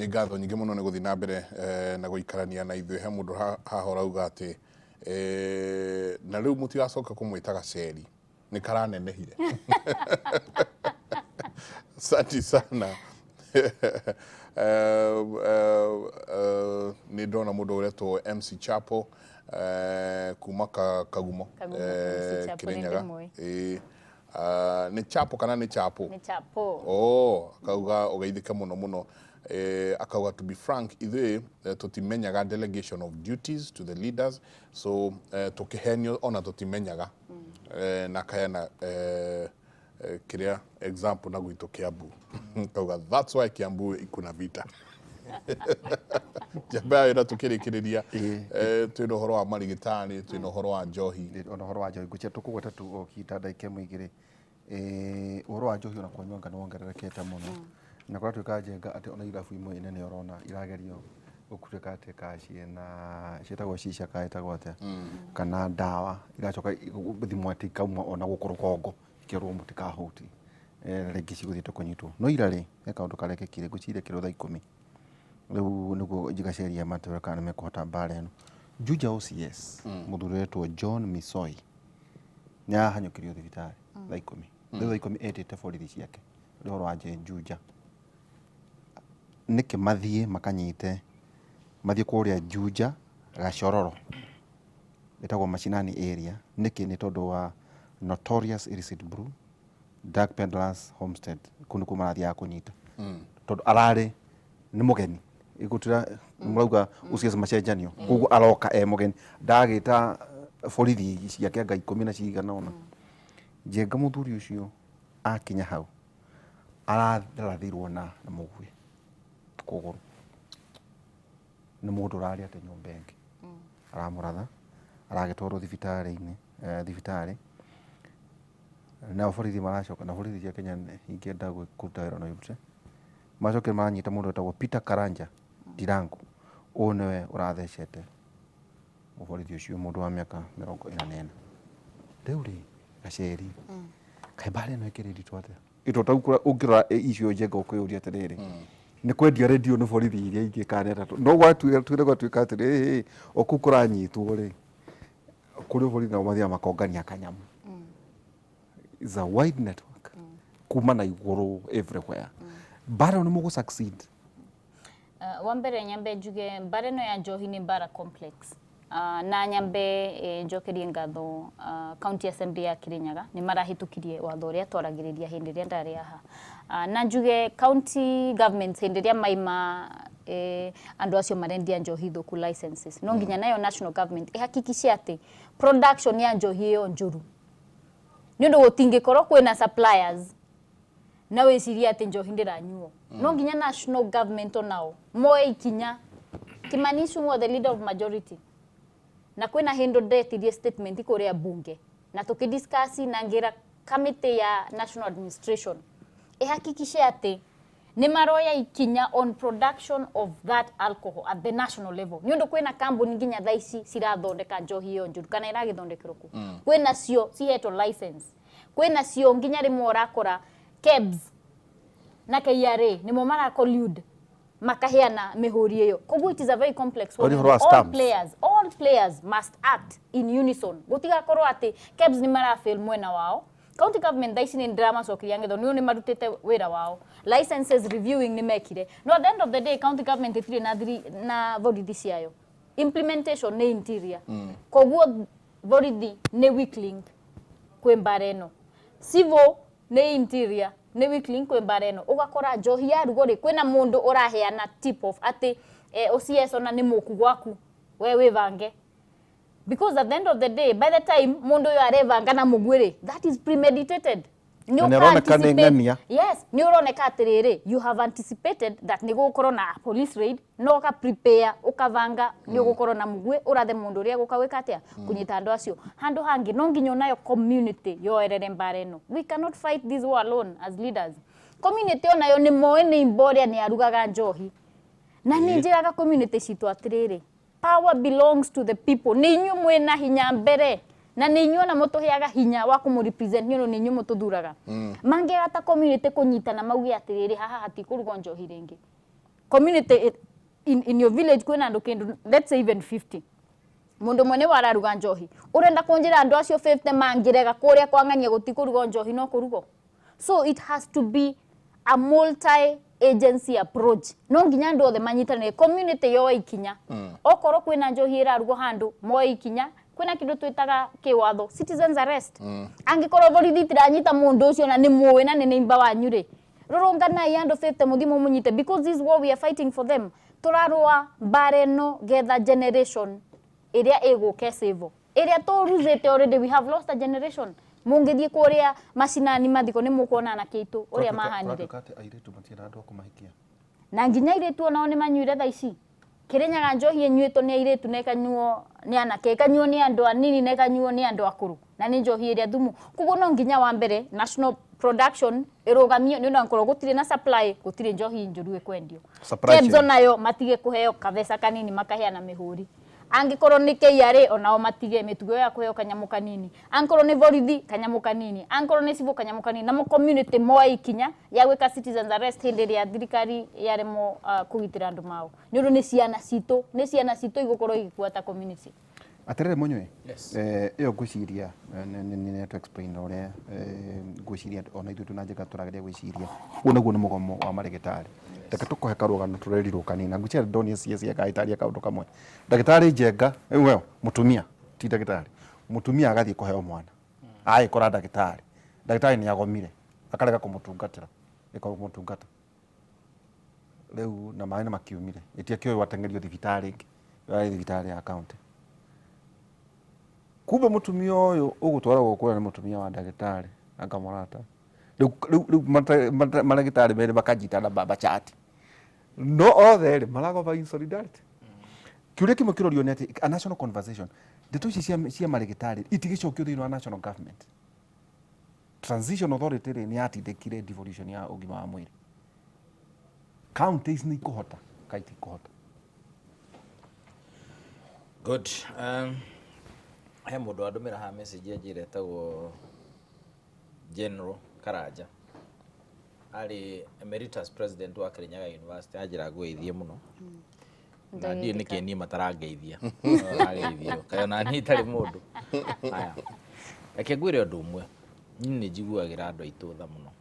Nĩ ngatho nyingĩ mũno nĩ gũthiĩ na mbere na gũikarania na ithuĩ. He mũndũ haha ũrauga atĩ na rĩu mũtigacoka kũmwĩta gaceri, nĩ karanenehire. Asante sana. Nĩ ndona mũndũ ũretwo MC Chapo kuma Kagumo, Kagumo, MC Chapo nĩ Kĩrĩnyaga. ndĩmũĩ. Ĩĩ. Ah, nĩ Chapo kana nĩ Chapo? Nĩ Chapo. Oh, akauga ũgeithĩke mũno mũno. Akauga to be frank ithuĩ tũtimenyaga delegation of duties to the leaders, so tũkĩhenio ona tũtimenyaga. Na akaheana kĩrĩa example na gwitũ Kiambu. Akauga that's why Kiambu ikuna vita. Njamba ya wĩra tũkĩrĩkĩrĩria, twĩna ũhoro wa marigĩtarĩ, twĩna ũhoro wa njohi. Ona ũhoro wa njohi ngwĩciria tũkũgweta tu o kita ndagĩka ĩmwe igĩrĩ. Ũhoro wa njohi ona kũnyua nĩ wongererekete mũno, na kũratuĩka njenga atĩ ona irabu imwe nene ũrona iragerio gũtuĩka atĩ ka ciĩna ciĩtagwo shisha kana ĩtagwo atĩa, kana ndawa iracoka thimũ atĩ ikauma ona gũkũ rũgongo ikerwo mũtikahutie, rĩngĩ cigũthiĩte kũnyitwo. No ira rĩ, he kaũndũ karekĩkire ngwĩciria kĩrĩ thaa 10 rĩu nĩguo njigaceria matwĩre kana nĩmekũhota mbara ĩno. Juja OCS mũthuri ũretwo John Misoi nĩ arahanyũkirio thibitarĩ thaa 10. Rĩu thaa 10 etĩte borithi ciake nĩ ũhoro wa Juja, nĩkĩ mathiĩ makanyite, mathiĩ kũrĩa Juja Gachororo ĩtagwo Mashinani area. Nĩkĩ? Nĩ tondũ wa notorious illicit brew, drug peddlers homestead, kũu nĩkuo marathiaga kũnyita, tondũ ararĩ nĩ mũgeni gũtira mũrauga OCS macenjanio, koguo aroka e mũgeni, ndagĩta borithi ciake anga 10 na cigana ũna. Njenga mũthuri ũcio akinya hau ararathirwo na mũguĩ kũgũrũ nĩ mũndũ ũrarĩ atĩ nyũmba ĩngĩ, aramũratha, aragĩtwarwo thibitarĩ-inĩ, thibitarĩ. Nao borithi maracoka, na borithi cia Kenya ingĩenda kũruta wĩra no irute. Macokire maranyita mũndũ wĩtagwo Peter Karanja Ndirangu, ũyũ nĩwe ũrathecete mũborithi ũcio, mũndũ wa mĩaka 44. Rĩu rĩ, Gaceri, kaĩ mbara ĩno ĩkĩrĩ nditũ atĩa? Ĩto tau ũngĩrora icio njenga ũkwĩyũria atĩrĩrĩ, nĩ kwendia redio nĩ borithi iria ingĩ kana nĩ atatũ? No gwatuĩka gwatuĩka atĩrĩrĩ, o kũu kũranyitwo rĩ, kũrĩ borithi nao mathiaga makongania kanyamũ. It's a wide network kuma na igũrũ everywhere. Mbara ĩno nĩ mũgũ succeed? Wa mbere nyambe njuge mbara ĩno ya njohi nĩ mbara complex. Na nyambe njokerie ngatho County Assembly ya Kirinyaga nĩ marahĩtũkirie watho ũrĩa twaragĩrĩria hĩndĩ ĩrĩa ndarĩ haha. Na njuge county governments hĩndĩ ĩrĩa maima andũ acio marendia njohi thũku licenses, no nginya nayo national government ĩhakikice atĩ production ya njohi ĩyo njũru, nĩ ũndũ gũtingĩkorwo kwĩna suppliers na wĩcirie atĩ njohi ndĩranyuo. No nginya national government onao moe ikinya. Kimani Ichung'wa, the leader of majority, na kwĩna hĩndũ ndetirie statement kũrĩa bunge na tũkĩdiscuss na ngĩra committee ya national administration ĩhakikice atĩ nĩ maroya ikinya on production of that alcohol at the national level, nĩ ũndũ kwĩna kambuni nginya thaa ici cirathondeka njohi ĩyo njũru kana ĩragĩthondekerwo kũ. Kwĩna cio cihetwo license, kwĩna cio nginya rĩmwe ũrakora KEBS na KRA nĩmo mara collude makaheana mĩhũri ĩyo. Koguo it is a very complex one. Ũhoro wa All stamps. players, all players must act in unison. Gũtigakorwo atĩ KEBS nĩ marafail mwena wao, county government thaa ici nĩ ndĩramacokeria ngetho nĩ nĩ marutĩte wĩra wao, licenses reviewing nĩ mekire, no at the end of the day county government ĩtirĩ na thiri na borithi ciayo, implementation nĩ interior. Koguo borithi nĩ weak link kwĩ mbara ĩno, civil nĩ interior nĩ weak link kwĩ mbara ĩno. Ũgakora njohi ya rugo rĩ, kwĩna mũndũ ũraheana tip off atĩ OCS ona nĩ mũku gwaku, we wĩbange, because at the end of the day, by the time mũndũ ũyũ arebanga na mũguĩ rĩ, that is premeditated. Nĩ Na nĩ aroneka nĩ ũka-anticipate- ng'ania. Yes, nĩ ũroneka atĩrĩrĩ, you have anticipated that nĩ gũgũkorwo na police raid na ũka prepare, ũkabanga nĩ ũgũkorwo na mũguĩ ũrathe mũndũ ũrĩa gũka gwĩka atĩa, kũnyita andũ acio. Handũ hangĩ no nginya onayo community yoerere mbara ĩno. We cannot fight this war alone as leaders. Community onayo nĩ moĩ nĩ imba ũrĩa nĩ arugaga njohi, na nĩ njĩraga community citũ atĩrĩrĩ, power belongs to the people. Nĩ inyuĩ mwĩna hinya mbere na nĩ inyuĩ ona mũtũheaga hinya wa kũmũ represent, nĩ ũndũ nĩ inyuĩ mũtũthuraga. Mangĩaga ta community kũnyitana mauge atĩrĩrĩ, haha hatikũrugwo njohi rĩngĩ. Community in your village kwina andu kindu, let's say even 50, mundu mwe niwe araruga njohi. Urenda kunjira andu acio 50 mangirega kuria kwang'ania gutikurugwo njohi no kurugwo? So it has to be a multi agency approach. No nginya andu othe manyitanire, community yoe ikinya. Okorwo kwina njohi irarugwo handu, moe ikinya. Kwina kindu twitaga kiwatho citizens arrest. Angikorwo borithi itiranyita mundu ucio na ni muwi na ni neighbor wanyu ri, rurunganai andu 50 muthi mumunyite, because this is what we are fighting for them. Turarua mbara ino getha generation iria iguka ĩcĩvo ĩrĩa tũruzĩte. Already we have lost a generation. Mũngĩthiĩ kũrĩa macinani mathiko nĩ mũkuona anake aitũ ũrĩa mahanire. Kũratuĩka atĩ airĩtu matirĩ andũ a kũmahikia. Na nginya airĩtu onao nĩ manyuire. Thaa ici Kĩrĩnyaga njohi ĩnyuĩtwo nĩ airĩtu na ĩkanyuo nĩ anake, ĩkanyuo nĩ andũ anini na ĩkanyuo nĩ andũ akũrũ, na nĩ njohi ĩrĩa thumu. Koguo no nginya wa mbere national production ĩrũgamio, nĩ ũndũ angĩkorwo gũtirĩ na supply, gũtirĩ njohi njũru ĩkwendio. Supply KEBS chain. Onayo matige kũheo kabeca kanini makaheana mĩhũri. Angĩkorwo nĩ KRA, onao matige mĩtugo ya kũheo kanyamũ kanini. Angĩkorwo nĩ borithi, kanyamũ kanini. Angĩkorwo nĩ civil, kanyamũ kanini. Namo community moe ikinya ya gwĩka citizens arrest hĩndĩ ĩrĩa thirikari yaremwo kũgitĩra andũ mao, nĩ ũndũ nĩ ciana citũ, nĩ ciana citũ igũkorwo igĩkua ta community. Atĩrĩrĩ mũnyue. Yes. Ĩyo ngwĩciria nĩ to explain ũrĩa ngwĩciria ona ithuĩ twĩna njĩra tũrageria gwĩciria. Ũguo naguo nĩ mũgomo wa marĩgĩtarĩ. Reke tũkũhe karũgano tũrerirwo kanini na ngwĩciria ndonire CS agĩtaria kaũndũ kamwe. Ndagĩtarĩ Njenga, well, mũtumia ti ndagĩtarĩ, mũtumia agathiĩ kũheo mwana, agĩkora ndagĩtarĩ, ndagĩtarĩ nĩ agomire, akarega kũmũtungatĩra, kũmũtungata rĩu na maĩ nĩ makiumire, ĩtiakĩũĩ ateng'erio thibitarĩ ĩngĩ yarĩ thibitarĩ ya county. Kumbe mũtumia ũyũ ũgũtwaragwo kũrĩa nĩ mũtumia wa ndagĩtarĩ anga mũrata. Rĩu maragĩtarĩ merĩ makanjitana machati no othe rĩ maragoma in solidarity. Kĩũria kĩmwe kĩrorio nĩ atĩ a national conversation, ndeto ici cia marĩgĩtarĩ itigĩcokio thĩinĩ wa national government. Transition authority rĩ nĩ yatindĩkire devolution ya ũgima wa mwĩrĩ. Counties nĩ ikũhota ka itikũhota? Good. He mũndũ wandũmĩra haha message anjĩra etagwo General Karanja, arĩ emeritus president wa Kirinyaga University. Anjĩra ngũgeithie mũno na ndiĩ nĩkĩ niĩ matarangeithia, marageithio kaĩ ona niĩ itarĩ mũndũ. Haya, reke ngwĩre ũndũ ũmwe. Niĩ nĩ njiguagĩra andũ aitũ tha mũno,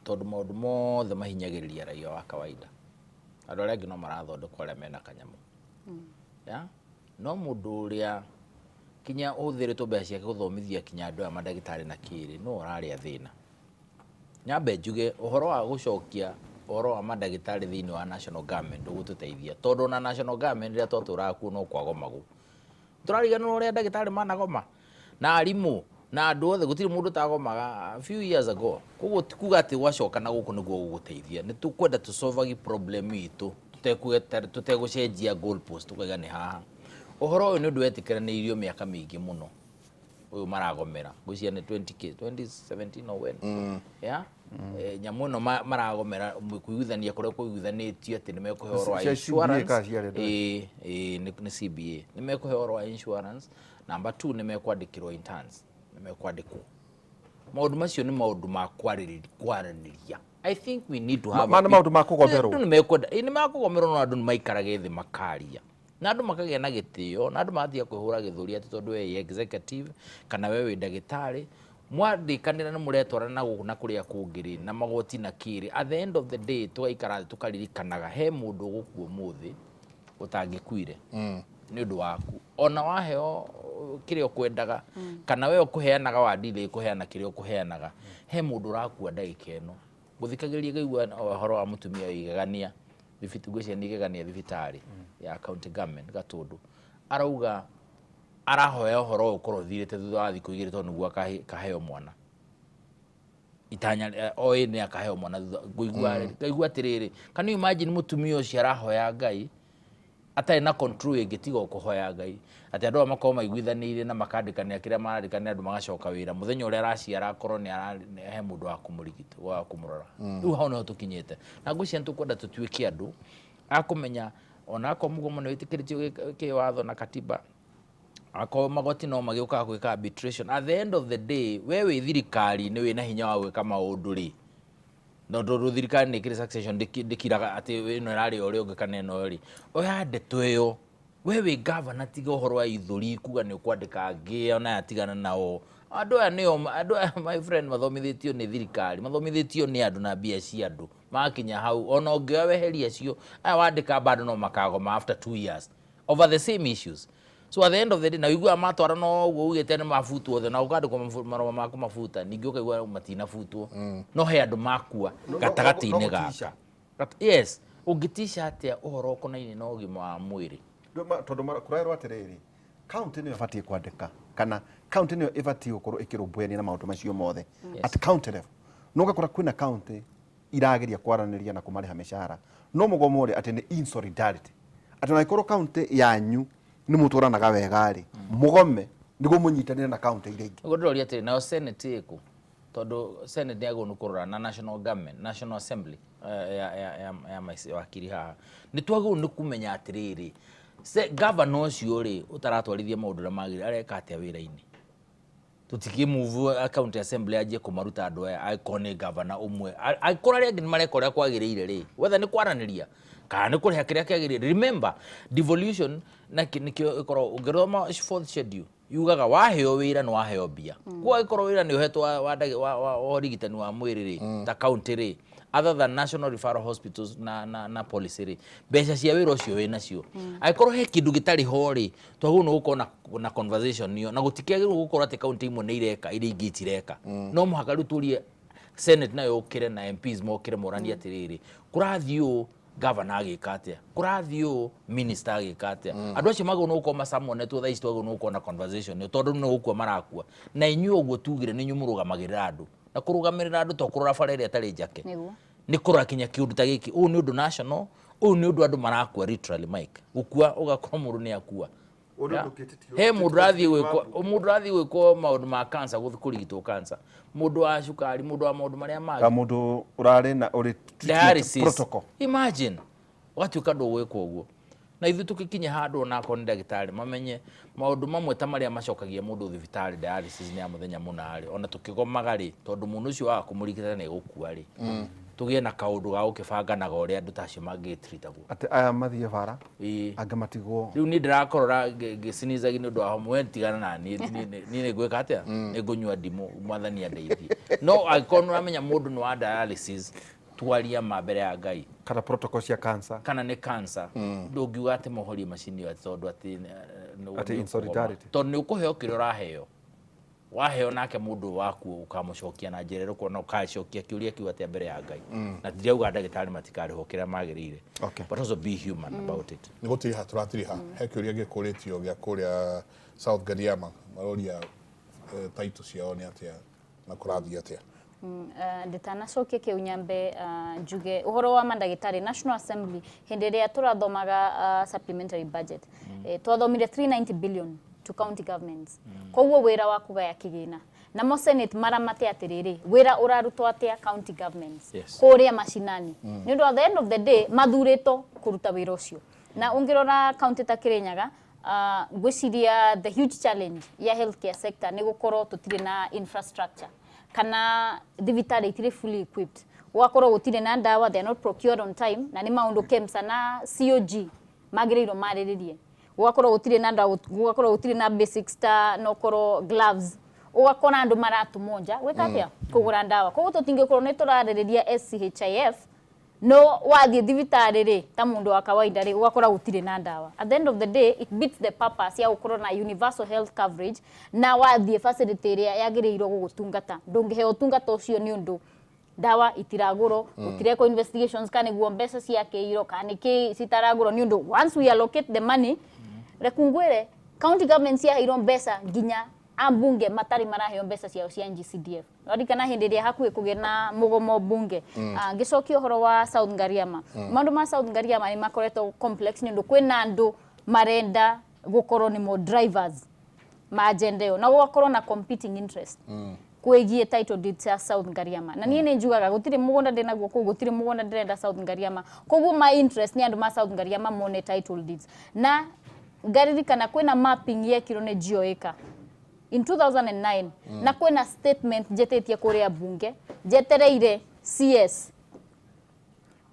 tondũ maũndũ mothe mahinyagĩrĩria raia wa kawaida. Andũ arĩa angĩ no marathondekwo, arĩa mena kanyamũ ya no mũndũ ũrĩa kinya ũhũthĩrĩtwo mbeca ciake gũthomithia kinya andũ aya mandagĩtarĩ na kĩrĩ no ũrarĩa thĩna. Nyambe njuge ũhoro wa gũcokia ũhoro wa mandagĩtarĩ thĩinĩ wa national government ndũgũtũteithia, tondũ ona national government rĩrĩa twatũraga kuo no kwagomagwo. Tũrariganĩrwo ũrĩa ndagĩtarĩ managoma na arimũ na andũ othe, gũtirĩ mũndũ ũtagomaga a few years ago. Koguo ti kuga atĩ gwacoka na gũkũ nĩguo gũgũteithia. Nĩ tũkwenda tũcovagi problem itũ tũtegũcenjia goal post, tũkaiga nĩ haha. Ũhoro ũyũ nĩ ũndũ wetĩkĩranĩirio mĩaka mĩingĩ mũno. Ũyũ maragomera ngwĩciria nĩ 20K 2017 or when, yeah. Nyamũ ĩno maragomera kũiguithania kũrĩa kũiguithanĩtio atĩ nĩ mekũheo ũhoro wa Cia CBA. insurance. Kana ciarĩ ndũĩ? Ĩĩ, nĩ CBA. Nĩ mekũheo ũhoro wa insurance. Number two, nĩ mekwandĩkĩrwo interns, nĩ mekwandĩkwo. Maũndũ macio nĩ maũndũ ma kwaranĩria. I think we need to have Ma nĩ maũndũ ma kũgomerwo. Andũ nĩ mekwenda, ĩĩ, nĩ makũgomerwo, no andũ nĩ maikarage thĩ makaria na andũ makagĩa na gĩtĩo na andũ magatiga kwĩhũra gĩthũri atĩ tondũ we wĩ executive kana we wĩ ndagĩtarĩ. Mwandĩkanĩra nĩ mũretwarana na gũkũ na kũrĩa kũngĩ rĩ na magoti na kĩrĩ. At the end of the day, tũgaikara thĩ tũkaririkanaga he mũndũ ũgũkua ũmũthĩ ũtangĩkuire nĩ ũndũ waku. Ona waheo kĩrĩa ũkwendaga kana we ũkũheanaga wandire kũheana kĩrĩa ũkũheanaga, he mũndũ ũrakua ndagĩka ĩno. Gũthikagĩrĩria ngaigua ũhoro wa mũtumia wĩ igegania ngwĩciria nĩ igegania thibitarĩ ya county government Gatũndũ, arauga arahoya ũhoro ũyũ ũkorwo ũthirĩte thutha wa thikũ 2, tondũ nĩguo akaheo mwana. Itanya oĩ nĩ akaheo mwana thutha. Ngũigua ngaigua atĩrĩrĩ, can you imagine mũtumia ũcio arahoya Ngai atarĩ na control ĩngĩ tiga o kũhoya Ngai atĩ andũ aya makorwo maiguithanĩirie na makandĩkanĩra kĩrĩa marandĩkanĩra, andũ magacoka wĩra mũthenya ũrĩa araciara, akorwo nĩ he mũndũ wa kũmũrigita, wa kũmũrora. Rĩu hau nĩho tũkinyĩte, na ngwĩciria nĩ tũkwenda tũtuĩke andũ a kũmenya ona akorwo mũgomo nĩ wĩtĩkĩrĩtio kĩwatho na katiba, akorwo magoti no magĩũkaga gwĩka arbitration, at the end of the day we wĩ thirikari-inĩ wĩna hinya wa gwĩka maũndũ rĩ. No tondũ thirikari nĩ ĩkĩrĩ succession, ndĩkiraga atĩ ĩno ĩrarĩ ũrĩa ũngĩ kana ĩno rĩ, oya ndeto ĩyo. We wĩ gavana, tiga ũhoro wa ithũri kuga nĩ ũkwandĩka angĩ, ona aya tigana nao. Andũ aya nĩo andũ aya, my friend, mathomithĩtio nĩ thirikari, mathomithĩtio nĩ andũ na mbia cia andũ. Makinya hau, ona ũngĩoya weherie acio aya wandĩka, bado no makagoma after 2 years over the same issues. So at the end of the day, na ũiguaga matwara no ũguo ugĩte nĩ mabutwo othe, na ũkandĩkwo marũa ma kũmabuta, ningĩ ũkaigua matinabutwo, no he andũ makua gatagatĩ-inĩ no gaka. gũtica. Yes, ũngĩtica atĩa ũhoro ũkonainie na ũgima wa mwĩrĩ? Tondũ kũrerwo atĩrĩrĩ, county nĩyo ĩbatiĩ kwandĩka kana county nĩyo ĩbatiĩ gũkorwo ĩkĩrũmbũyania na maũndũ macio mothe at county level. No ũgakora kwĩna county irageria kwaranĩria na kũmarĩha mĩcara, no mũgomo ũrĩa atĩ nĩ in solidarity, atĩ ona angĩkorwo county yanyu nĩ mũtwaranaga wega rĩ, mũgome nĩguo mũnyitanĩre na county iria ingĩ. Nĩguo ndĩroria atĩrĩ, nayo Senate ĩkũ? Tondũ Senate nĩ yagĩrĩirwo nĩ kũrora na national government, National Assembly, ya wakiri haha nĩ twagĩrĩirwo nĩ kũmenya atĩrĩrĩ, governor ũcio rĩ ũtaratwarithia maũndũ ũrĩa magĩrĩire areka atĩa wĩra-inĩ? Tũtikĩ move county assembly anjie kũmaruta andũ aya angĩkorwo nĩ governor ũmwe. Angĩkorwo arĩa angĩ nĩ mareka ũrĩa kwagĩrĩire rĩ, whether nĩ kwaranĩria kana nĩ kũrĩha kĩrĩa kĩagĩrĩire. Remember, devolution na nĩkĩo ĩkoragwo ũngĩthoma fourth schedule, yugaga waheo wĩra nĩ waheo mbia. Koguo angĩkorwo wĩra nĩ ũhetwo wa ũrigitani wa mwĩrĩ rĩ, ta county rĩ, other than national referral hospitals na policy rĩ, mbeca cia wĩra ũcio wĩ nacio. Angĩkorwo he kĩndũ gĩtarĩ ho rĩ, twagĩrĩirwo nĩ gũkorwo na conversation ĩyo, na gũtikĩagĩrĩirwo gũkorwo atĩ county imwe nĩ ireka, iria ingĩ itireka. No mũhaka rĩu tũrie Senate nayo ũkĩre na MPs mokĩre moranie atĩrĩrĩ, kũrathiĩ ũũ, governor agĩka atĩa? Kũrathiĩ ũũ, minister agĩka atĩa? Andũ acio magĩrĩirwo nĩ gũkorwo macamonetwo thaa ici. Twagĩrĩirwo nĩ gũkorwo na conversation ĩyo, tondũ nĩ gũkua marakua, na inyuĩ ũguo tugire nĩ inyuĩ mũrũgamagĩrĩra andũ, na kũrũgamĩrĩra andũ to kũrora bara ĩrĩa ĩtarĩ njake. Nĩ kũrora kinya kĩũndũ ta gĩkĩ. Ũyũ nĩ ũndũ national, ũyũ nĩ ũndũ andũ marakua, literally, Mike, gũkua ũgakora mũndũ nĩ akua. Ũndũ ndũngĩtĩtio- He mũndũ ũrathiĩ gwĩkwo, mũndũ ũrathiĩ gwĩkwo maũndũ ma cancer, gũthiĩ kũrigitwo cancer, mũndũ wa cukari, mũndũ wa maũndũ marĩa mangĩ. Ka mũndũ ũrarĩ na ũrĩ treatment Dialysis. protocol. Imagine ũgatuĩka ndũgwĩkwo ũguo, na ithuĩ tũgĩkinya handũ onakorwo nĩ ndagĩtarĩ mamenye maũndũ mamwe ta marĩa macokagia mũndũ thibitarĩ, dialysis nĩ ya mũthenya mũna rĩ, ona tũkĩgomaga rĩ, tondũ mũndũ ũcio waga kũmũrigita nĩ egũkua rĩ, tũgĩe na kaũndũ ga gũkĩbanganaga ũrĩa andũ ta acio mangĩtritagwo. Atĩ aya mathiĩ bara, angĩ matigwo. Rĩu niĩ ndĩrakorora ngĩcinizagi nĩ ũndũ wa homa, we tigana na niĩ. Niĩ nĩ ngwĩka atĩa? Nĩ ngũnyua ndimũ, Mwathani andeithie. No angĩkorwo nĩ ũramenya mũndũ nĩ wa dialysis, twaria ma mbere ya Ngai. Kana protocol cia cancer. Kana nĩ cancer, ndũngiuga atĩ mohorie macini ĩyo atĩ tondũ atĩ Atĩ nĩ in ũkũgoma. solidarity. Tondũ nĩ ũkũheo kĩrĩa ũraheo, waheo nake mũndũ waku ũkamũcokia na njĩra ĩrĩkũ, na ũkacokia kĩũria kĩu atĩa mbere ya Ngai? Na ndirauga ndagĩtarĩ matikarĩhwo kĩrĩa magĩrĩire, but also be human about it. Nĩ gũtiriha tũratiriha. He kĩũria gĩkũrĩtio gĩa kũrĩa South Gariama, maroria title ciao nĩ atĩa na kũrathiĩ atĩa. Nditanacokia kĩu, nyambe njuge ũhoro wa mandagĩtarĩ. National Assembly, hĩndĩ ĩrĩa tũrathomaga supplementary budget, twathomire 390 billion to county governments, koguo wĩra wa kũgaya kĩgĩna. Namo Senate maramate atĩrĩrĩ, wĩra ũrarutwo atĩa county governments kũrĩa macinani? Nĩ ũndũ at the end of the day mathurĩtwo kũruta wĩra ũcio. Na ũngĩrora county ta Kĩrĩnyaga, ngwĩciria the huge challenge ya healthcare sector nĩ gũkorwo tũtirĩ na infrastructure kana thibitarĩ itirĩ fully equipped, gũgakorwo gũtirĩ na ndawa, they are not procured on time, na nĩ maũndũ KEMSA na COG magĩrĩirwo marĩrĩrie. Gũgakorwo gũtirĩ na ndawa, gũgakorwo gũtirĩ na basics ta nokorwo gloves, ũgakora andũ maratũmwo nja gwĩka atĩa? Kũgũra ndawa. Koguo tũtingĩkorwo nĩ tũrarĩrĩria SHIF, no wathiĩ thibitarĩ rĩ, ta mũndũ wa kawaida rĩ, ũgakora gũtirĩ na ndawa. At the end of the day, it beats the purpose ya gũkorwo na universal health coverage, na wathiĩ facility ĩrĩa yagĩrĩirwo gũgũtungata, ndũngĩheo ũtungata ũcio nĩ ũndũ ndawa itiragũrwo, gũtirekwo investigations kana nĩguo mbeca ciakĩirwo kana nĩkĩ citaragũrwo. Nĩ ũndũ once we allocate the money, reku ngwĩre, county government ciaheirwo mbeca, nginya ambunge matarĩ maraheo mbeca ciao cia NGCDF. Waririkana hĩndĩ ĩrĩa hakuhĩ kũgĩa na mũgomo bunge. Ngĩcokia ũhoro wa South Ngariama, maũndũ ma South Ngariama nĩ makoretwo complex nĩ ũndũ kwĩna andũ marenda gũkorwo nĩmo drivers ma agenda ĩyo, na gũgakorwo na competing interest kwĩgiĩ title deed cia South Ngariama. Na niĩ nĩ njugaga gũtirĩ mũgũnda ndĩnaguo kũu, gũtirĩ mũgũnda ndĩrenda South Ngariama. Koguo my interest nĩ andũ ma South Ngariama mone title deeds. Na ngaririkana kwĩna mapping yekirwo nĩ GeoAcre in 2009, na kwĩna statement njĩtĩtie kũrĩa bunge, njetereire CS.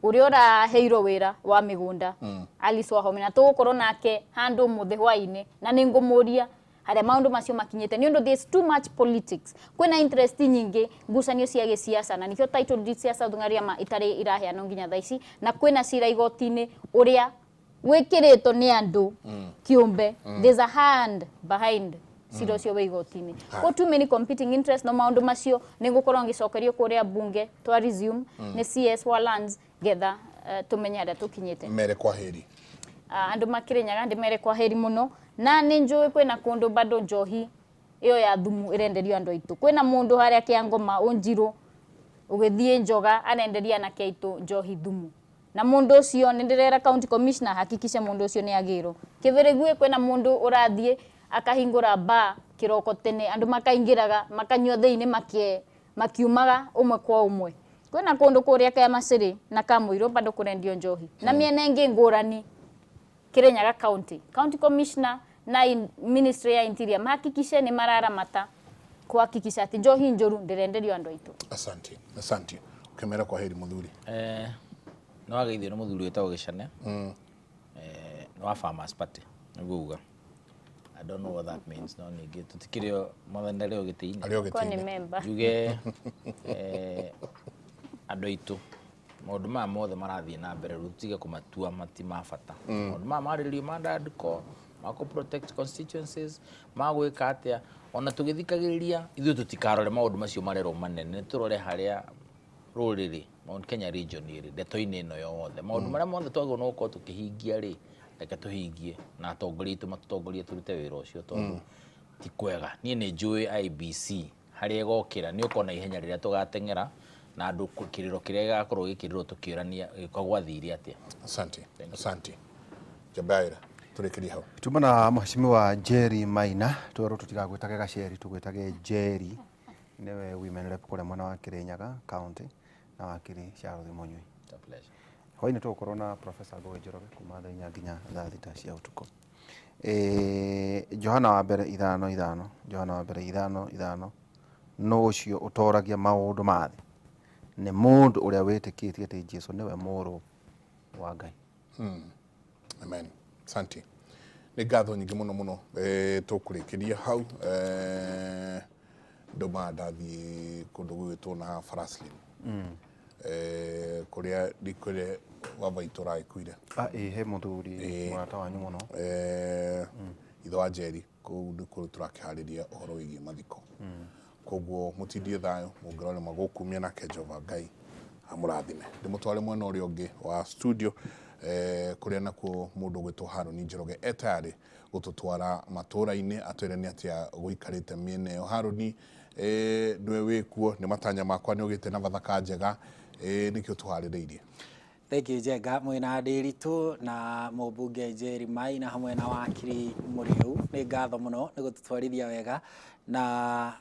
Ũrĩa ũraheirwo wĩra wa mĩgũnda Alice Wahome, na tũgũkorwo nake handũ ũmũthĩ hwaĩ-inĩ, na nĩ ngũmũria harĩa maũndũ macio makinyĩte, nĩ ũndũ there's too much politics, kwĩna interest nyingĩ, ngucanio cia gĩsiasa, na nĩkĩo title deeds cia South Ngariama itarĩ iraheanwo nginya thaa ici, na kwĩna cira igoti-inĩ ũrĩa wĩkĩrĩtwo nĩ andũ kĩũmbe. There's a hand behind cira ũcio wĩ igoti-inĩ. Ko too many competing interest, no maũndũ macio nĩ ngũkorwo ngĩcokerio kũrĩa bunge twa resume nĩ CS wa lands, getha tũmenye harĩa tũkinyĩte. Mere kwa heri. Andũ makĩrĩnyaga ndĩmere kwa heri mũno, na nĩ njũĩ kwĩna kũndũ bado njohi ĩyo ya thumu ĩrenderio andũ aitũ. Kwĩna mũndũ harĩa Kĩangoma Ũnjirũ ũgĩthiĩ Njoga arenderia anake aitũ njohi thumu, na mũndũ ũcio nĩ ndĩrera county commissioner hakikisha mũndũ ũcio nĩ agĩrwo. Kĩbĩrĩguĩ kwĩna mũndũ ũrathiĩ akahingũra bar kĩroko tene, andũ makaingĩraga makanyua thĩinĩ makiumaga ũmwe kwa ũmwe. Kwĩna kũndũ kũrĩa Kĩamacĩrĩ na Kamũirũ bado kũrendio njohi na mĩena ĩngĩ ngũrani Kirinyaga county. County commissioner na ministry ya interior mahakikishe nĩ mararamata kuhakikisha atĩ njohi njũru ndĩrenderio andũ aitũ. Asante, asante. Ukimera kwa heri muthuri. Nĩ wageithio nĩ mũthuri wĩtagwo Gĩcane. Nĩ wa Farmers Party nĩguo uga. I don't know what that means, no ningĩ tũtikĩrĩ o mwathani ndarĩ o gĩtĩ-inĩ. Arĩ o Ko nĩ gĩtĩ-inĩ. member. Njuge andũ aitũ maũndũ maya mothe marathiĩ na mbere rĩu tũtige kũmatua mati ma bata. Maũndũ maya marĩrĩrio ma NADCO, ma kũ protect constituencies, ma gwĩka atĩa, ona tũgĩthikagĩrĩria ithuĩ tũtikarore maũndũ macio marerwo manene, tũrore harĩa rũrĩrĩ Mount Kenya region ĩrĩ ndeto-inĩ ĩno yothe. Maũndũ marĩa mothe twagĩrĩirwo nĩ gũkorwo tũkĩhingia rĩ, reke tũhingie na atongoria aitũ matũtongorie tũrute wĩra ũcio, tondũ ti kwega. Niĩ nĩ njũĩ IEBC harĩa ĩgokĩra nĩ ũkona ihenya rĩrĩa tũgateng'era na andũ kĩrĩro kĩrĩa gĩgakorwo gĩkĩrĩrwo tũkĩũrania gĩũka gwathire atĩa. Asante, asante. Jabaira, tũrĩkĩrie hau. Tuma na mheshimiwa Jerry Maina, twerwo tũtigagwĩtage Gaceri, tũgwĩtage Jerry, nĩwe women rep kũrĩa mwena wa Kirinyaga county, na wakiri Charles Mũnyui. It's a pleasure. Hwaĩ-inĩ tũgũkorwo na Professor Ngũgĩ Njoroge kuma thaa 4 nginya thaa 6 cia ũtukũ. Johana wa mbere 5:5, Johana wa mbere 5:5, nũ ũcio ũtoragia maũndũ ma thĩ? Nĩ mũndũ ũrĩa wĩtĩkĩtie atĩ Jesũ nĩwe mũrũ wa Ngai. Amen. Asante. Nĩ ngatho nyingĩ mũno mũno. Tũkũrĩkĩria hau. Ndũma ndathiĩ kũndũ gũgwĩtwo na Faraslin. Kũrĩa ndikwĩre baba itũ ũragĩkuire. Ĩ, he mũthuri mũrata wanyu mũno. Ithe wa Njeri, kũu nĩkuo tũrakĩharĩria ũhoro wĩgiĩ mathiko. Koguo mũtindie thayũ, mũngĩrora magũkumia nake Jehova Ngai amũrathime. Ndĩmũtware mwena ũrĩa ũngĩ wa studio, kũrĩa nakuo mũndũ ũgwĩtwo Harũni Njoroge etayarĩ gũtũtwara matũra-inĩ atwĩre nĩ atĩa gũikarĩte mĩena ĩyo. Harũni, nĩwe wĩkuo, nĩ matanya makwa nĩ ũgĩte na bathaka njega, nĩkĩo tũharĩrĩirie. Thank you Njenga, mwĩna Ndiritu na mũmbunge Jerry Maina hamwe na wakiri Mũrĩu. Nĩ ngatho mũno nĩ gũtũtwarithia wega, na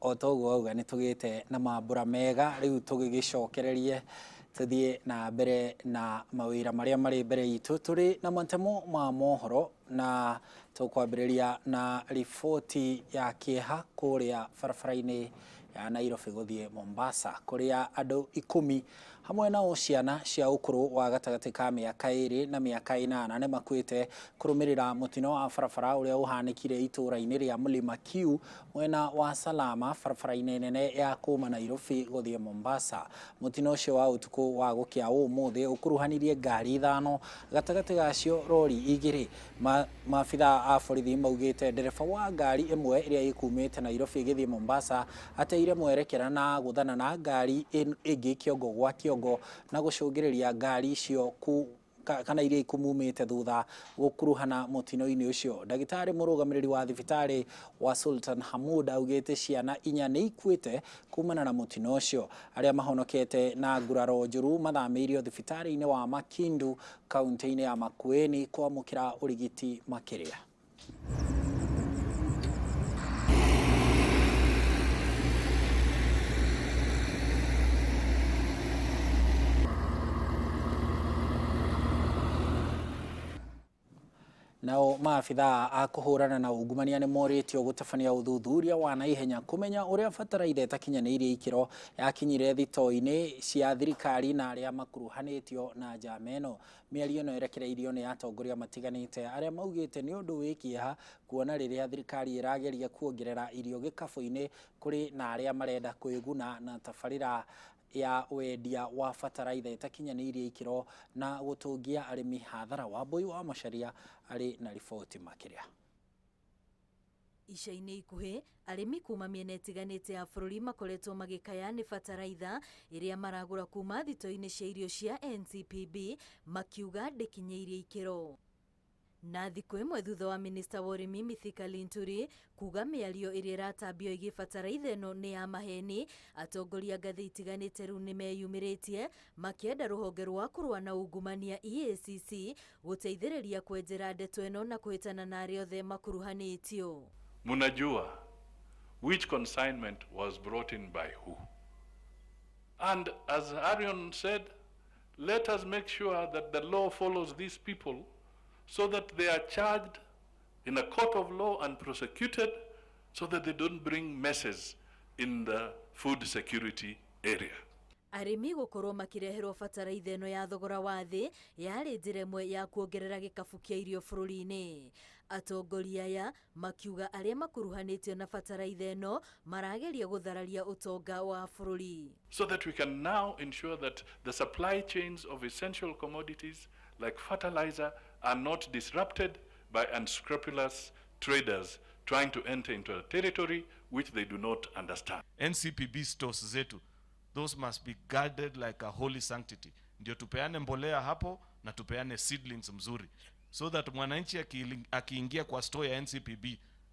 o ta ũguo wauga nĩ tũgĩte na mambũra mega. Rĩu tũgĩgĩcokererie tũthiĩ na mbere na mawĩra marĩa marĩ mbere itũ. Tũrĩ na matemo ma mohoro na tũkwambĩrĩria na riboti ya kĩeha kũrĩa barabara-inĩ ya Nairobi gũthiĩ Mombasa, kũrĩa andũ 10 hamwe nao ciana cia ũkũrũ wa gatagatĩ ka mĩaka 2 na mĩaka 8 nĩ makuĩte kũrũmĩrĩra mũtino wa barabara ũrĩa ũhanĩkire itũũra-inĩ rĩa Mlima Kiu mwena wa Salama barabara-inĩ nene ya kuma Nairobi gũthiĩ Mombasa. Mũtino ũcio wa ũtukũ wa gũkĩa ũmũthĩ ũkuruhanirie ngari 5, gatagatĩ gacio rori 2. Maabithaa a borithi maugĩte ndereba wa ngari ĩmwe ĩrĩa ĩkumĩte Nairobi ĩgĩthiĩ Mombasa ateire mwerekera na gũthana na ngari ĩngĩ kĩongo gwa kĩongo na gũcũngĩrĩria ngari icio kana iria ikumumĩte thutha gũkuruhana mũtino-inĩ ũcio. Ndagĩtarĩ mũrũgamĩrĩri wa thibitarĩ wa Sultan Hamud augĩte ciana 4 nĩ ikuĩte kumana na mũtino ũcio. Arĩa mahonokete na nguraro njũru mathamĩirio thibitarĩ-inĩ wa Makindu kaunti-inĩ ya Makueni kwamũkĩra ũrigiti makĩria. Nao maabithaa a kũhũrana na ungumania nĩ morĩtio gũtabania ũthuthuria wa naihenya kũmenya ũrĩa bataraitha ĩtakinyanĩirie ikĩro yakinyire thitoo-inĩ cia thirikari na arĩa makuruhanĩtio na njama ĩno. Mĩario ĩno ĩrekereirio nĩ atongoria matiganĩte arĩa maugĩte nĩ ũndũ wĩ kĩeha kuona rĩrĩa thirikari ĩrageria kuongerera irio gĩkabũ-inĩ kũrĩ na arĩa marenda kwĩguna na tabarĩra ya wendia wa bataraitha ĩtakinyanĩirie ikĩro na gũtũngia arĩmi hathara. Wambui wa Macharia arĩ na riboti makĩria. Ica-inĩ ikuhĩ arĩmi kuma mĩena ĩtiganĩte ya bũrũri makoretwo magĩkaya nĩ bataraitha ĩrĩa maragũra kuma thitoo-inĩ cia irio cia NCPB makiuga ndĩkinyĩirie ikĩro. Na thikũ ĩmwe thutha wa minista wa ũrĩmi Mithika Linturi kuga mĩario ĩrĩa ĩratambio ĩgiĩ bataraitha ĩno nĩ ya maheni, atongoria ngathĩ itiganĩte rĩu nĩmeyumĩrĩtie makĩenda rũhonge rwa kũrũa na ungumania EACC gũteithĩrĩria kwenjera ndeto ĩno na kũhĩtana na arĩa othe makuruhanĩtio. Munajua which consignment was brought in by who. And as Arion said, let us make sure that the law follows these people so that they are charged in a court of law and prosecuted so that they don't bring messes in the food security area. Arĩmi gũkorwo makĩreherwo bataraitha ĩno ya thogora wa thĩ yarĩ njĩra ĩmwe ya kuongerera gĩkabu kĩa irio bũrũri-inĩ. Atongoria aya makiuga arĩa makuruhanĩtio na bataraitha ĩno marageria gũthararia ũtonga wa bũrũri. So that we can now ensure that the supply chains of essential commodities like fertilizer are not disrupted by unscrupulous traders trying to enter into a territory which they do not understand. NCPB stores zetu, those must be guarded like a holy sanctity. Ndio tupeane mbolea hapo na tupeane seedlings mzuri so that mwananchi akiingia kwa store ya NCPB,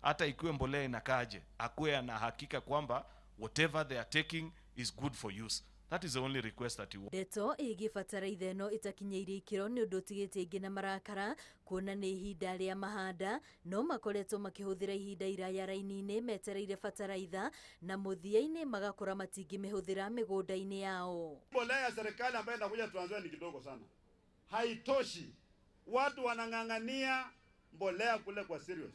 hata ikiwe mbolea inakaje, akuwe na hakika kwamba whatever they are taking is good for use. That is the only request that you want. Ndeto ĩgiĩ bataraitha ĩno ĩtakinyĩirie ikĩro nĩ ũndũ ũtigĩte aingĩ na marakara kuona nĩ ihinda rĩa mahanda no makoretwo makĩhũthĩra ihinda iraya raini-inĩ metereire bataraitha na mũthia-inĩ magakora matingĩmĩhũthĩra mĩgũnda-inĩ yao. Mbolea ya serikali ambayo inakuja Trans Nzoia ni kidogo sana, haitoshi. Watu wanang'ang'ania mbolea kule kwa Cereals,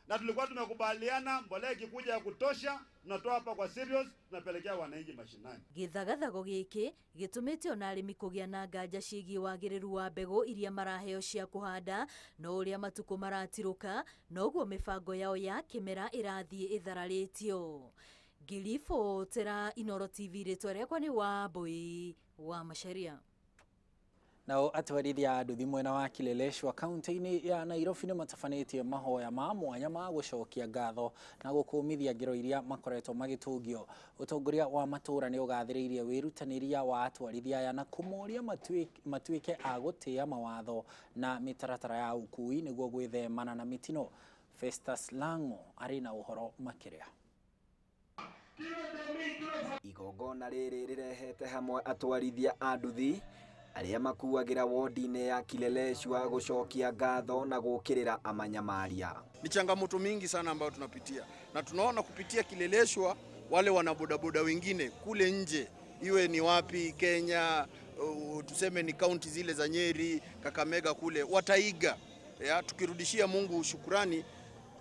na tulikuwa tumekubaliana mbolea ikikuja ya kutosha tunatoa hapa kwa Cereals tunapelekea wananchi mashinani. Gĩthagathago gĩkĩ gĩtũmĩte ona arĩmi kũgĩa na nganja ciĩgiĩ wagĩrĩru wa mbegũ iria maraheo cia kũhanda, no ũrĩa matukũ maratirũka noguo mĩbango yao ya kĩmera ĩrathiĩ ĩthararĩtio. Ngĩribotera Inooro TV, rĩtwa rĩakwa nĩ Wambui wa Macharia. Nao atwarithia a nduthi mwena wa Kileleshwa kaunti-inĩ ya Nairobi nĩ matabanĩtie mahoya ma mwanya ma gũcokia ngatho na gũkũmithia ngero iria makoretwo magĩtũngio. Ũtongoria wa matũũra nĩ ũgathĩrĩirie wĩrutanĩria wa atwarithia aya na kũmoria matuĩke a gũtĩa mawatho na mĩtaratara ya ũkui nĩguo gwĩthemana na mĩtino. Festus Lango arĩ na ũhoro makĩria. Igongona rĩrĩ rĩrehete hamwe atwarithia a nduthi arĩa makuagĩra wodi-inĩ ya Kileleshwa gũcokia ngatho na gũkĩrĩra amanyamaria. Ni changamoto mingi sana ambayo tunapitia, na tunaona kupitia Kileleshwa wale wanabodaboda wengine kule nje, iwe ni wapi Kenya, tuseme ni kaunti zile za Nyeri, Kakamega kule, wataiga ya, tukirudishia Mungu shukurani.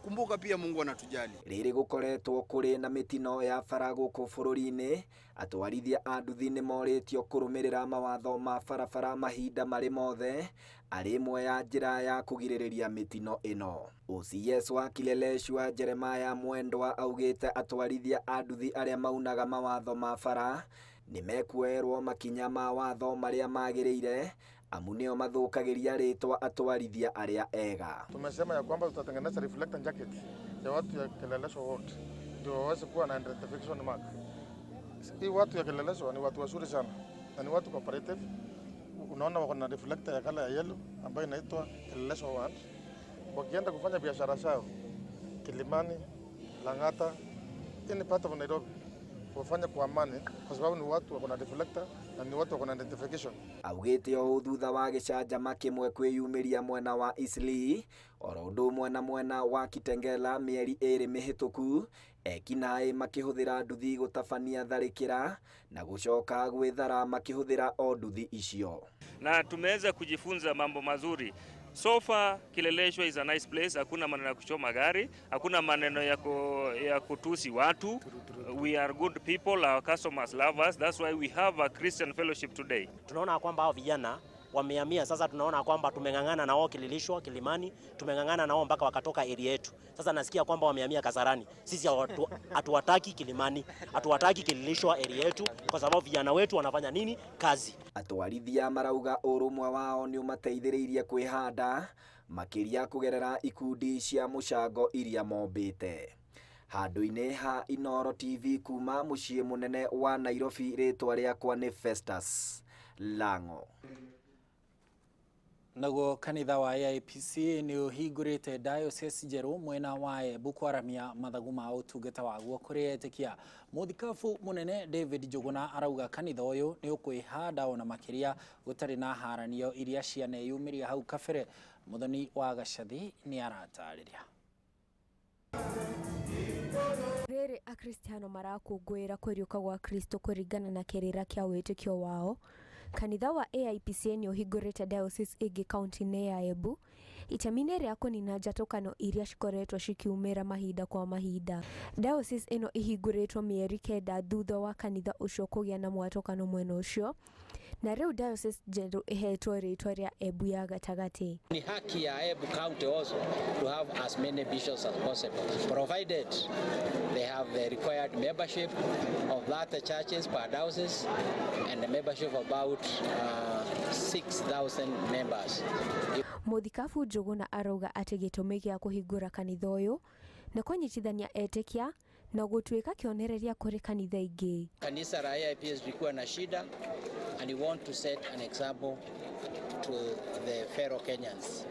Kumbuka pia Mungu anatujali. Rĩrĩ gũkoretwo kũrĩ na mĩtino ya bara gũkũ bũrũri-inĩ, atwarithia a nduthi nĩ morĩtio kũrũmĩrĩra mawatho ma barabara mahinda marĩ mothe arĩ ĩmwe ya njĩra ya kũgirĩrĩria mĩtino ĩno. OCS wa Kileleshwa Jeremiah Mwendwa augĩte atwarithia a nduthi arĩa maunaga mawatho ma bara nĩ mekuoerwo makinya ma watho marĩa magĩrĩire amu nĩo mathũkagĩria rĩtwa atwarithia arĩa ega. Tumesema ya kwamba tutatengeneza reflector jacket ya watu ya Kileleshwa ward ndio waweze kuwa na identification mark. Hii watu ya Kileleshwa ni watu wazuri sana na ni watu cooperative. Unaona wako na reflector ya color ya yellow ambayo inaitwa Kileleshwa ward. Wakienda kufanya biashara zao Kilimani, Lang'ata, any part of Nairobi, wafanye kwa amani kwa sababu ni watu wako na reflector na ni watu wako na identification. Augĩte ũũ thutha wa gĩcanjama kĩmwe kwĩyumĩria mwena wa Eastleigh oro ũndũ ũmwe na mwena wa Kitengela mĩeri ĩrĩ mĩhĩtũku, ekinaĩ makĩhũthĩra nduthi gũtabania tharĩkĩra na gũcoka gwĩthara makĩhũthĩra o nduthi icio. Na tumeweza kujifunza mambo mazuri. So far Kileleshwa is a nice place. Hakuna maneno ya kuchoma gari, hakuna maneno ya kutusi watu. We are good people, our customers love us. That's why we have a Christian fellowship today. Tunaona kwamba hao vijana wamehamia sasa. Tunaona kwamba tumeng'ang'ana na wao Kileleshwa, Kilimani, tumeng'ang'ana na wao mpaka wakatoka area yetu. Sasa nasikia kwamba wamehamia Kasarani. Sisi hatuwataki Kilimani, hatuwataki Kileleshwa area yetu, kwa sababu vijana wetu wanafanya nini? Kazi. Atwarithia marauga ũrũmwe wao nĩ ũmateithĩrĩirie kwĩhanda makĩria kũgerera ikundi cia mũcango iria mombĩte. Handũ-inĩ ha Inooro TV kuma mũciĩ mũnene wa Nairobi, rĩtwa rĩakwa nĩ Festus Lang'o. Naguo kanitha wa AIPC nĩ ũhingũrĩte diocese njerũ mwena wa Embu kwaramia mathagu ma ũtungata waguo kũrĩ etĩkia. Mũthikabu mũnene David Njuguna arauga kanitha ũyũ nĩ ũkwĩhanda ona makĩria gũtarĩ na haranio iria cianeyumĩria hau kabere. Mũthoni wa Gacathi nĩ aratarĩria. Rĩrĩ Akristiano marakũngũĩra kũriũka gwa Kristo kũringana na kĩrĩra kĩa wĩtĩkio wao, kanitha wa AIPCA nĩ ũhingũrĩte diocese ĩngĩ kaunti-inĩ ya Embu itemi-inĩ rĩa kũnina njatũkano iria cikoretwo cikiumĩra mahinda kwa mahinda. Diocese ĩno ĩhingũrĩtwo mĩeri 9 thutha wa kanitha ũcio kũgĩa na mwatũkano mwena ũcio, na rĩu diocese njerũ ĩhetwo rĩtwa rĩa Embu ya gatagatĩ. Ni haki ya Embu County also to have as many bishops as possible, provided they have the required membership of that churches per diocese and the membership of about 6,000 members. Mũthikabu Njuguna arauga atĩ gĩtũmi gĩa kũhingũra kanitha ũyũ nĩ kũnyitithania etĩkia na gũtuĩka kĩonereria kũrĩ kanitha ingĩ. Kanisa la AIPCA lilikuwa na shida and we want to set an example to the fellow Kenyans.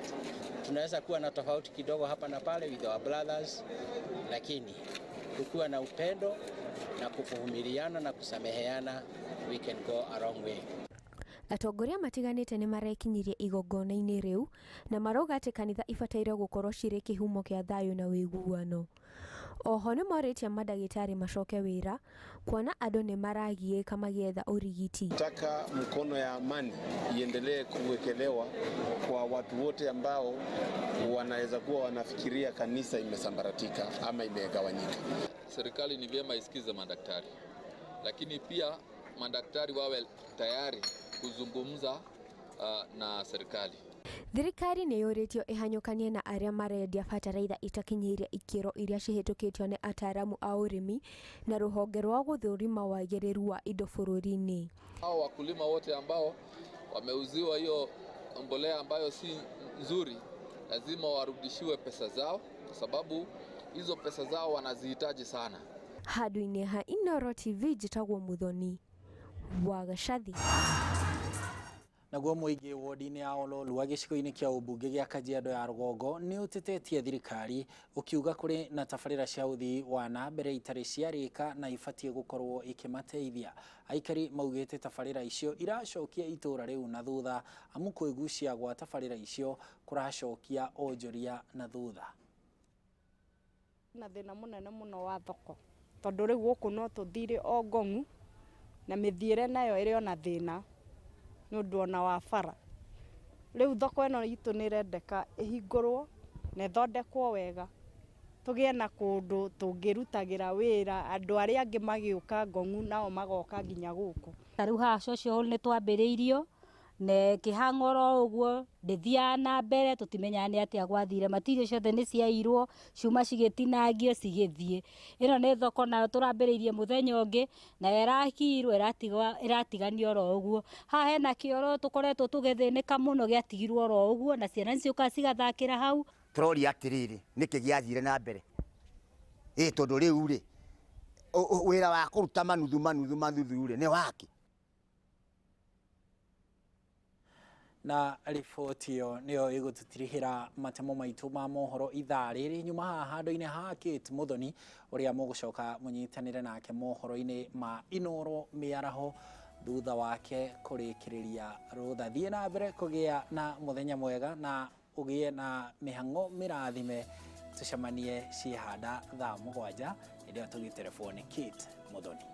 Tunaweza kuwa na tofauti kidogo hapa na pale with our brothers, lakini tukiwa na upendo na kuvumiliana na kusameheana, we can go a long way. Atongoria matiganĩte nĩ marekinyirie igongona-inĩ rĩu na marauga atĩ kanitha ibataire gũkorwo cirĩ kĩhumo kĩa thayũ na ũiguano. Oho nĩ morĩtie mandagĩtarĩ macoke wĩra kuona andũ nĩ maragiĩka magĩetha ũrigiti. Nataka mkono ya amani iendelee kuwekelewa kwa watu wote ambao wanaweza kuwa wanafikiria kanisa imesambaratika ama imegawanyika. Serikali ni vyema isikize madaktari, lakini pia madaktari wawe tayari kuzungumza na serikali. Thirikari nĩ yũrĩtio ĩhanyũkanie na arĩa marendia bataraitha itakinyĩire ikĩro iria cihĩtũkĩtio nĩ ataaramu a ũrĩmi na rũhonge rwa gũthũrima wagĩrĩru wa indo bũrũri-inĩ. Hao wakulima wote ambao wameuziwa hiyo mbolea ambayo si nzuri lazima warudishiwe pesa zao, kwa sababu hizo pesa zao wanazihitaji sana. Handũ-inĩ ha Inooro TV njĩtagwo Muthoni wa Gacathi. Naguo mũingĩ wodi-inĩ ya Ololua gĩcigo-inĩ kĩa ũmbunge gĩa Kajiado ya rũgongo nĩ ũtetetie thirikari ũkiuga kũrĩ na tabarĩra cia ũthii wa na mbere itarĩ ciarĩka na ibatiĩ gũkorwo ikĩmateithia. Aikari maugĩte tabarĩra icio iracokia itũũra rĩu na thutha amu kwĩgucia gwa tabarĩra icio kũracokia onjoria na thutha. Na thĩna mũnene mũno wa thoko tondũ rĩu gũkũ no tũthire o ngong'u na mĩthiĩre nayo ĩrĩ ona thĩna nĩ ũndũ ona wa bara. Rĩu thoko ĩno itũ nĩ ĩrendeka ĩhingũrwo na ĩthondekwo wega tũgĩe na kũndũ tũngĩrutagĩra wĩra andũ arĩa angĩ magĩũka ngong'u nao magoka nginya gũkũ. Ta rĩu haha social hall nĩ twambĩrĩirio na ĩkĩhang'o oro ũguo ndĩthiaga na mbere tũtimenyaga nĩ atĩa gwathire matirio ciothe nĩ ciairwo ciuma cigĩtinangio cigĩthiĩ. Ĩno nĩ thoko nayo tũrambĩrĩirie mũthenya ũngĩ nayo ĩrakirwo ĩratiganio oro ũguo. Haha hena kĩoro tũkoretwo tũgĩthĩnĩka mũno gĩatigirwo oro ũguo na ciana nĩciũkaga cigathakĩra hau. Tũroria atĩrĩrĩ nĩkĩ gĩathire na mbere ĩ tondũ rĩu rĩ wĩra wa kũruta manuthu manuthu manuthu rĩ nĩ wake. Na riboti ĩyo nĩyo ĩgũtũtirihĩra matemo maitũ ma mohoro ithaa rĩrĩ. Nyuma haha handũ-inĩ ha Kate Muthoni ũrĩa mũgũcoka mũnyitanĩre nake mohoro-inĩ ma Inooro mĩaraho thutha wake kũrĩkĩrĩria rũtha. Thiĩ na mbere kũgĩa na mũthenya mwega na ũgĩe na mĩhang'o mĩrathime. Tũcemanie ciĩhanda thaa 7 hĩndĩ ĩyo tũgĩterebwo nĩ Kate Muthoni.